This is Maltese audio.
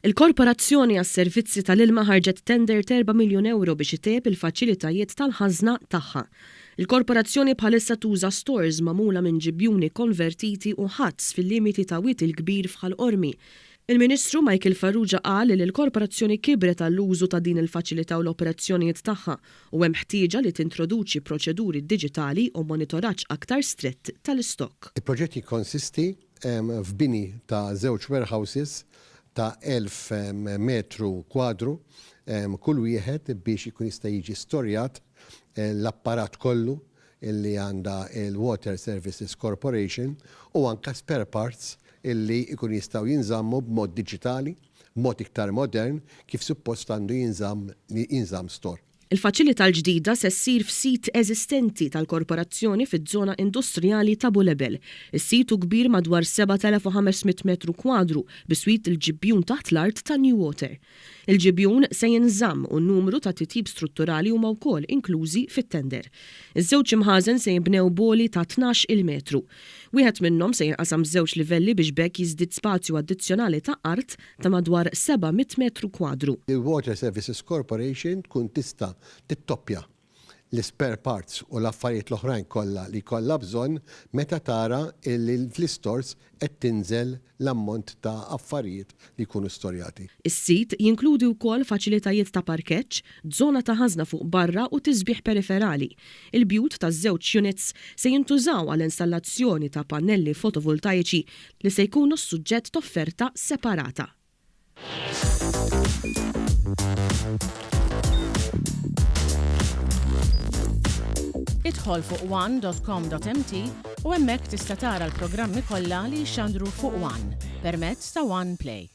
Il-Korporazzjoni għas-Servizzi tal-Ilma ħarġet tender t'erba' miljun ewro biex itejjeb il-faċilitajiet tal-ħażna tagħha. Il-Korporazzjoni bħalissa tuża stores magħmula minn ġibjuni konvertiti u huts fil-limiti ta' Wied il-Kbir f'Ħal Qormi. Il-Ministru Michael Farrugia qal li l-Korporazzjoni kibret għall-użu ta' din il-faċilità u l-operazzjonijiet tagħha u hemm ħtieġa li tintroduċi proċeduri diġitali u monitoraġġ aktar strett tal-istokk. Il-proġett jikkonsisti f'bini ta' żewġ warehouses ta' 1,000 metru kwadru kull wieħed biex ikun jista' jiġi storjat l-apparat kollu li għandha l-Water Services Corporation u anke spare parts li jkunu jistgħu jinżammu b'mod diġitali, b'mod iktar modern kif suppost għandu jinżamm jinżamm store. Il-faċilità l-ġdida se ssir f'sit eżistenti tal-korporazzjoni fiż-żona industrijali ta' Bulebel. Is-sit hu kbir madwar 7,500 metru kwadru biswit il-ġibjun taħt l-art ta' New Water. Il-ġibjun se jinżamm u numru ta' titjib strutturali huma wkoll inklużi fit-tender. Iż-żewġ imħażen se jinbnew b'għoli ta' 12-il metru. Wieħed minnhom se jinqasam f'żewġ livelli biex b'hekk jiżdied spazju addizzjonali ta' art ta' madwar 700 metru kwadru. Il-Water Services Corporation tkun tista' tittoppja l-ispare parts u l-affarijiet l-oħrajn kollha li jkollha bżonn meta tara li fl-istores qed tinżel l-ammont ta' affarijiet li jkunu storjati. Is-sit jinkludi wkoll faċilitajiet ta' parkeġġ, żona ta' ħażna fuq barra u tisbiħ periferali. Il-bjut taż-żewġ units se jintużaw għall-installazzjoni ta' pannelli fotovoltajiċi li se jkunu s-suġġett t'offerta separata. Idħol fuq one.com.mt u hemmhekk tista' tara l-programmi kollha li jixxandru fuq One permezz ta' One Play.